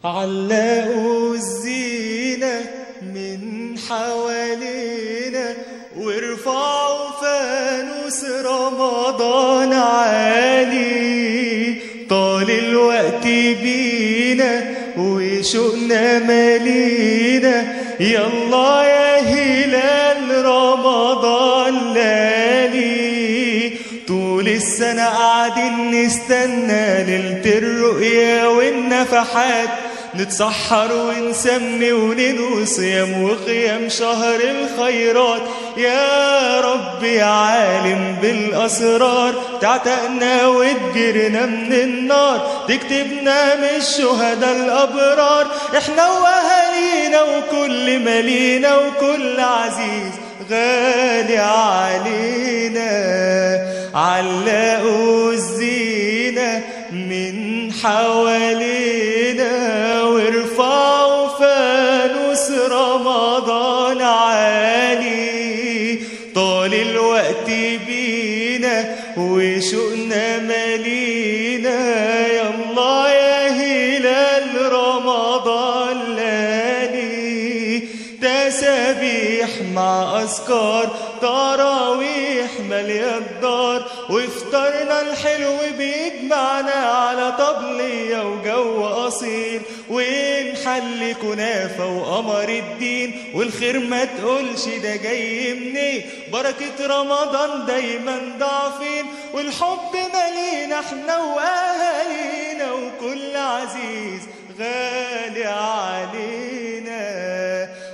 علقوا الزينة من حوالينا وارفعوا فانوس رمضان عالي. طال الوقت بينا وشوقنا مالينا، يلا يا هلال رمضان لالي. طول السنة قاعدين نستنى ليلة الرؤيا والنفحات، نتسحر ونسمي وننوي صيام وقيام شهر الخيرات. يا رب يا عالم بالأسرار، تعتقنا وتجرنا من النار، تكتبنا من الشهداء الأبرار. احنا وأهالينا وكل مالينا وكل عزيز غالي علينا. علقوا الزينة من حوالينا وارفعوا فانوس رمضان عالي. طال الوقت بينا وشوقنا مالينا، يلا يا هلال رمضان لالي. تسابيح مع أذكار تراويح مالية الدار، وافطارنا الحلو بيجمعنا على طبلية وجو أصيل، ونحل كنافة وقمر الدين، والخير ما تقولش ده جاي منين. بركة رمضان دايما ضعفين، والحب مالينا احنا وأهالينا وكل عزيز غالي علينا.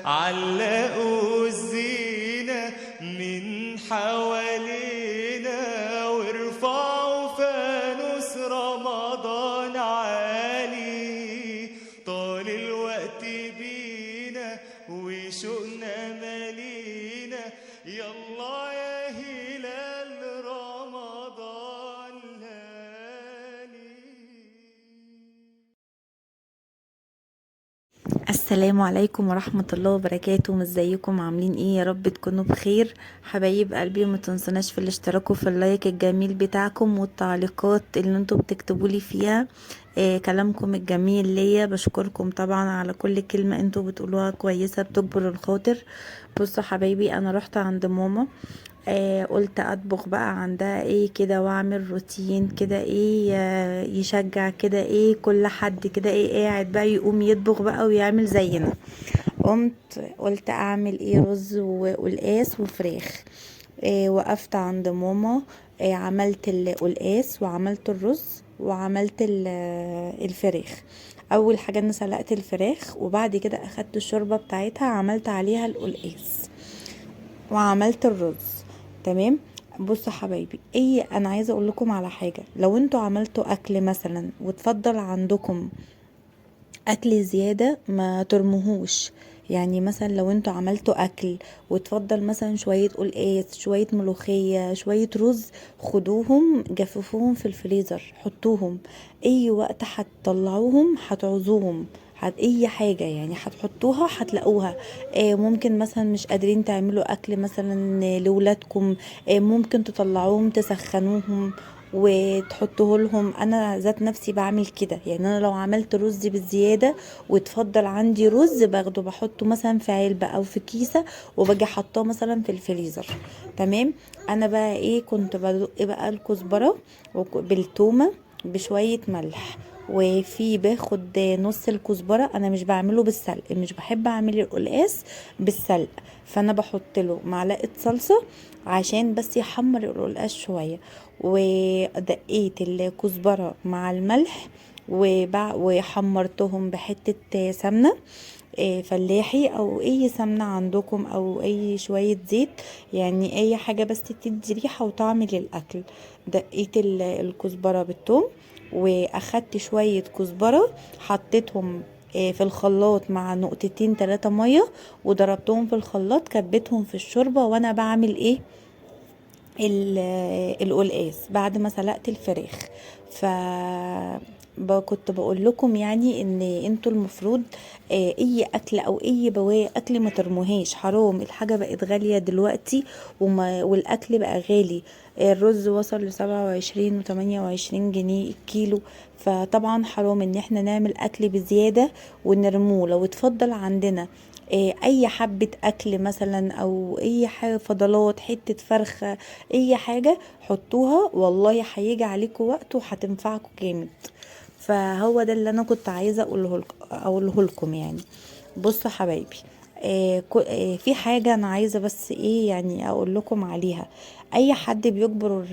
علقوا الزينة من حوالينا وارفعوا فانوس رمضان عالي. طال الوقت بينا وشوقنا مالينا، يلا يا هلال رمضان لالي. السلام عليكم ورحمة الله وبركاته. ازيكم عاملين ايه؟ يا رب تكونوا بخير حبايب قلبي. وما تنسوناش في الاشتراك وفي ال like الجميل بتاعكم والتعليقات اللي انتوا بتكتبوا لي فيها كلامكم الجميل ليا. بشكركم طبعا على كل كلمة انتوا بتقولوها كويسة بتجبر الخاطر. بصوا حبايبي، انا رحت عند ماما، قلت اطبخ بقى عندها ايه كده واعمل روتين كده ايه، يشجع كده ايه كل حد كده ايه قاعد بقى يقوم يطبخ بقى ويعمل زينا. قمت قلت اعمل ايه، رز وقلقاس وفراخ. وقفت عند ماما، عملت القلقاس وعملت الرز وعملت الفراخ. اول حاجة انا سلقت الفراخ، وبعد كده اخدت الشوربة بتاعتها عملت عليها القلقاس وعملت الرز. تمام. بصوا حبايبي، ايه انا عايزه اقول لكم على حاجة. لو انتوا عملتوا اكل مثلا وتفضل عندكم اكل زيادة ما ترموهوش. يعني مثلا لو انتوا عملتوا اكل وتفضل مثلا شوية قلقاس، شوية ملوخية، شوية رز، خدوهم جففوهم في الفريزر، حطوهم اي وقت هتطلعوهم هتعوزوهم، اي حاجة يعني هتحطوها هتلاقوها. ممكن مثلا مش قادرين تعملوا اكل مثلا لولادكم، ممكن تطلعوهم تسخنوهم وتحطوه لهم. انا ذات نفسي بعمل كده، يعني انا لو عملت رز بالزيادة وتفضل عندي رز باخده بحطه مثلا في علبة او في كيسه وباجي حطاه مثلا في الفريزر. تمام. انا بقى ايه كنت بدق بقى الكزبره بالتومه بشوية ملح، وفي باخد نص الكزبره. انا مش بعمله بالسلق، مش بحب اعمل القلقاس بالسلق، فانا بحط له معلقه صلصه عشان بس يحمر القلقاس شوية. ودقيت الكزبره مع الملح وحمرتهم بحته سمنه، فلاحي او اي سمنه عندكم او اي شوية زيت، يعني اي حاجة بس تدي ريحه وطعم للاكل. دقيت الكزبره بالثوم، واخدت شوية كزبره حطيتهم في الخلاط مع نقطتين 3 مية، وضربتهم في الخلاط، كبيتهم في الشوربة وانا بعمل ايه القلقاس بعد ما سلقت الفراخ. ف كنت بقول لكم يعني ان انتوا المفروض اي اكل او اي بواقي اكل ما ترموهاش، حرام. الحاجة بقت غالية دلوقتي والاكل بقى غالي. الرز وصل ل27 و28 جنيه الكيلو، فطبعا حرام ان احنا نعمل اكل بزيادة ونرموه. لو اتفضل عندنا اي حبة اكل مثلا او اي حاجة فضلات، حتة فرخة، اي حاجة حطوها، والله هيجي عليكم وقت وهتنفعكم جامد. فهو ده اللي انا كنت عايزة اقوله لكم يعني. بصوا حبايبي، في حاجة انا عايزة بس ايه يعني اقول لكم عليها. اي حد بيجبر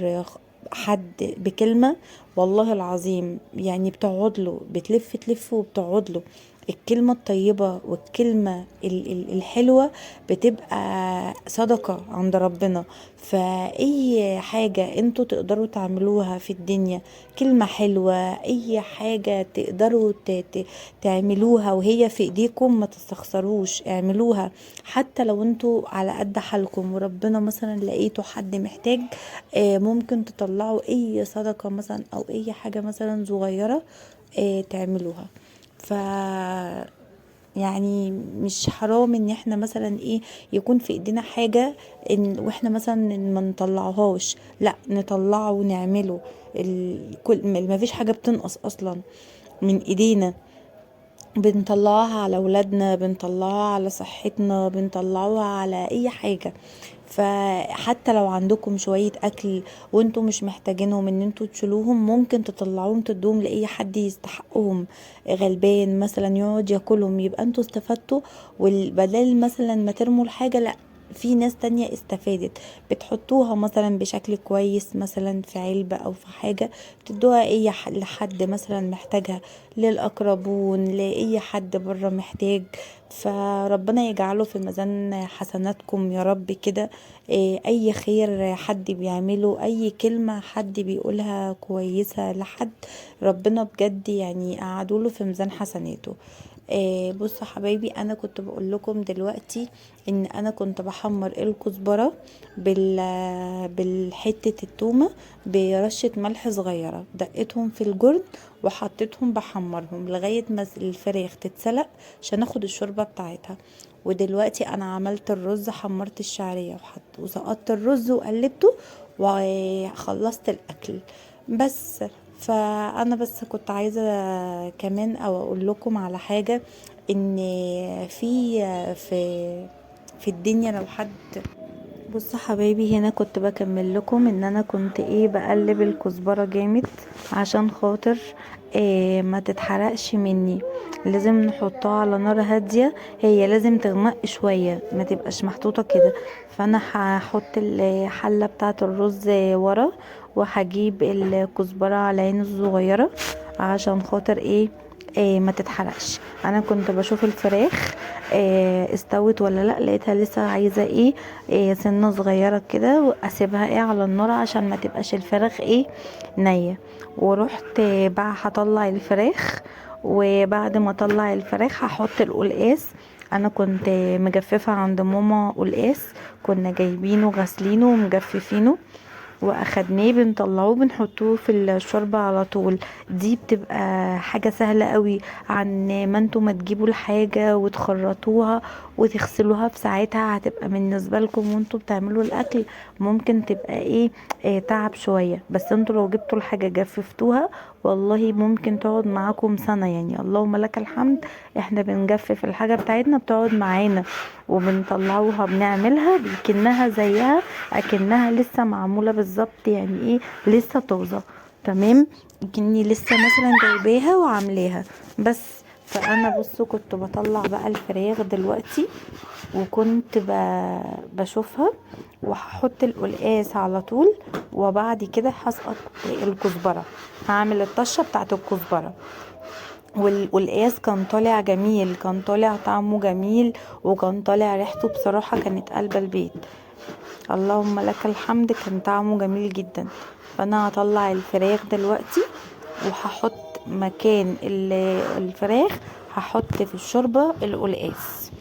حد بكلمة والله العظيم يعني بتقعد له، بتلف تلف وبتقعد له. الكلمة الطيبة والكلمة الحلوة بتبقى صدقة عند ربنا. فأي حاجة انتوا تقدروا تعملوها في الدنيا، كلمة حلوة، أي حاجة تقدروا تعملوها وهي في ايديكم، ما تستخسروش، اعملوها حتى لو انتوا على قد حالكم. وربنا مثلا لقيتوا حد محتاج، ممكن تطلعوا اي صدقة مثلا او اي حاجة مثلا صغيرة، تعملوها. ف يعني مش حرام ان احنا مثلا ايه يكون في ايدينا حاجة ان واحنا مثلا ما نطلعهاش، لا نطلعه ونعمله. ما فيش حاجة بتنقص اصلا من ايدينا، بنطلعها على اولادنا، بنطلعها على صحتنا، بنطلعوها على اي حاجة. فحتى لو عندكم شوية اكل وانتم مش محتاجينهم ان انتوا تشيلوهم، ممكن تطلعوهم تدوهم لاي حد يستحقهم، غلبان مثلا يقعد ياكلهم، يبقى انتوا استفدتوا. والبدل مثلا ما ترموا الحاجة، لا في ناس تانية استفادت. بتحطوها مثلا بشكل كويس مثلا في علبة او في حاجة، بتدوها اي لحد مثلا محتاجها، للاقربون، لاي حد بره محتاج. فربنا يجعله في ميزان حسناتكم يا رب كده. اي خير حد بيعمله، اي كلمة حد بيقولها كويسة لحد، ربنا بجد يعني قعدوله في ميزان حسناته. بصوا حبايبي، انا كنت بقول لكم دلوقتي ان انا كنت بحمر الكزبره بالحته التومه برشه ملح صغيرة، دقيتهم في الجرن وحطيتهم بحمرهم لغاية ما الفراخ تتسلق عشان اخد الشوربة بتاعتها. ودلوقتي انا عملت الرز، حمرت الشعرية وسقطت الرز وقلبته وخلصت الاكل بس. فانا بس كنت عايزه كمان او اقول لكم على حاجة، ان في الدنيا لو حد، بصوا حبايبي هنا كنت بكمل لكم ان انا كنت بقلب الكزبره جامد عشان خاطر ما تتحرقش مني. لازم نحطها على نار هادية، هي لازم تغمق شوية، ما تبقاش محطوطة كده. فانا هحط الحلة بتاعه الرز ورا، وهجيب الكزبره على عين الصغيرة عشان خاطر ما تتحرقش. انا كنت بشوف الفراخ استوت ولا لا، لقيتها لسه عايزه سنة صغيرة كده، واسيبها على النار عشان ما تبقاش الفراخ نيه. ورحت بقى هطلع الفراخ، وبعد ما اطلع الفراخ هحط القلقاس. انا كنت مجففة عند ماما قلقاس، كنا جايبينه غسلينه ومجففينه واخدناه بنطلعوه بنحطوه في الشوربة على طول. دي بتبقى حاجة سهلة قوي عن ما انتوا ما تجيبوا الحاجة وتخرطوها وتغسلوها في ساعتها، هتبقى بالنسبة لكم وانتوا بتعملوا الاكل ممكن تبقى تعب شوية. بس انتوا لو جبتوا الحاجة جففتوها والله ممكن تقعد معاكم سنة، يعني اللهم لك الحمد احنا بنجفف الحاجة بتاعتنا بتقعد معانا وبنطلعوها بنعملها بكنها زيها اكنها لسه معمولة بالظبط، يعني لسه طازة تمام، كني لسه مثلا جايباها وعاملاها بس. فانا بصوا كنت بطلع بقى الفراخ دلوقتي وكنت بشوفها، وهحط القلقاس على طول، وبعد كده هسقط الكزبره، هعمل الطشه بتاعت الكزبره. والقلقاس كان طالع جميل، كان طالع طعمه جميل، وكان طالع ريحته بصراحة كانت قلب البيت، اللهم لك الحمد، كان طعمه جميل جدا. فانا هطلع الفراخ دلوقتي وهحط مكان الفراخ هحط في الشوربة القلقاس.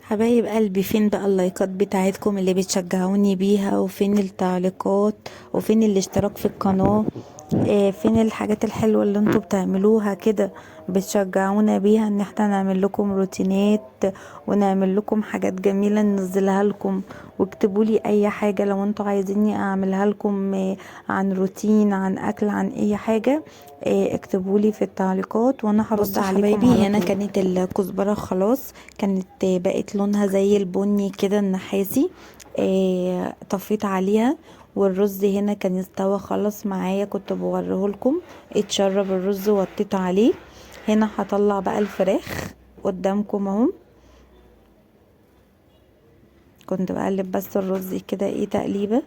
حبايب قلبي، فين بقى اللايكات بتاعتكم اللي بتشجعوني بيها، وفين التعليقات، وفين الاشتراك في القناة؟ فين الحاجات الحلوة اللي انتوا بتعملوها كده بتشجعونا بيها ان احنا نعمل لكم روتينات ونعمل لكم حاجات جميلة ننزلها لكم. واكتبوا لي اي حاجة لو انتوا عايزيني اعملها لكم، عن روتين، عن اكل، عن اي حاجة، اكتبوا لي في التعليقات وانا هرد بصوا عليكم حبايبي، على هنا طول. كانت الكزبرة خلاص كانت بقت لونها زي البني كده النحاسي، طفيت عليها. والرز هنا كان استوى خلاص معايا، كنت بوريهولكم اتشرب الرز وطيت عليه. هنا هطلع بقى الفراخ قدامكم اهو، كنت بقلب بس الرز كده ايه تقليبه.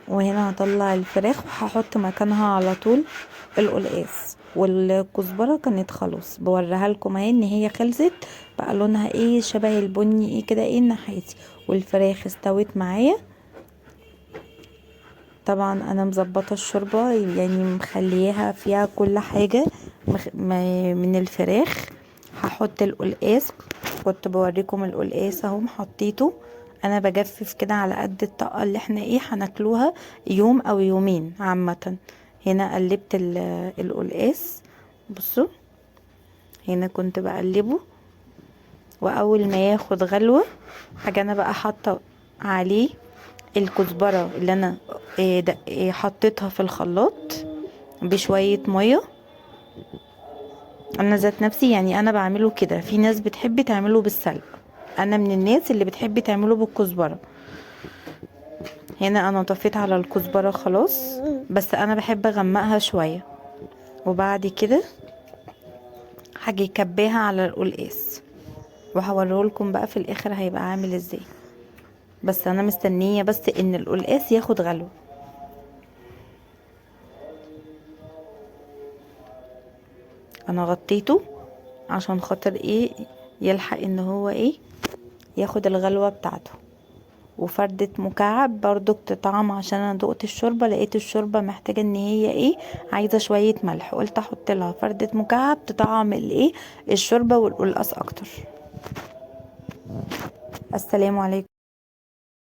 وهنا هطلع الفراخ وهحط مكانها على طول القلقاس. والكزبره كانت خلاص بوريها لكم اهي ان هي خلصت بقى، لونها ايه شبه البني ايه كده ايه النحاسي. والفراخ استوت معايا. طبعا انا مظبطه الشوربة، يعني مخلياها فيها كل حاجة من الفراخ. هحط القلقاس، كنت بوريكم القلقاس اهو حطيته. انا بجفف كده على قد الطاقة اللي احنا ايه هناكلوها يوم او يومين عامة. هنا قلبت القلقاس، بصوا هنا كنت بقلبه. واول ما ياخد غلوه حاجة انا بقى حاطه عليه الكزبره اللي انا حطيتها في الخلاط بشوية مية. انا ذات نفسي يعني انا بعمله كده، في ناس بتحب تعمله بالسلق، انا من الناس اللي بتحب تعمله بالكزبره. هنا انا طفيت على الكزبره خلاص، بس انا بحب اغمقها شوية. وبعد كده هاجي كباها على القلقاس، وهوريهولكم بقى في الاخر هيبقى عامل ازاي. بس انا مستنيه بس ان القلقاس ياخد غلوه. انا غطيته عشان خاطر ايه يلحق ان هو ايه ياخد الغلوه بتاعته. وفردة مكعب برضو بتطعم، عشان انا دقت الشوربة لقيت الشوربة محتاجه ان هي ايه عايزه شوية ملح، قلت احط لها فردة مكعب تطعم الايه الشوربة والقلقاس اكتر. السلام عليكم.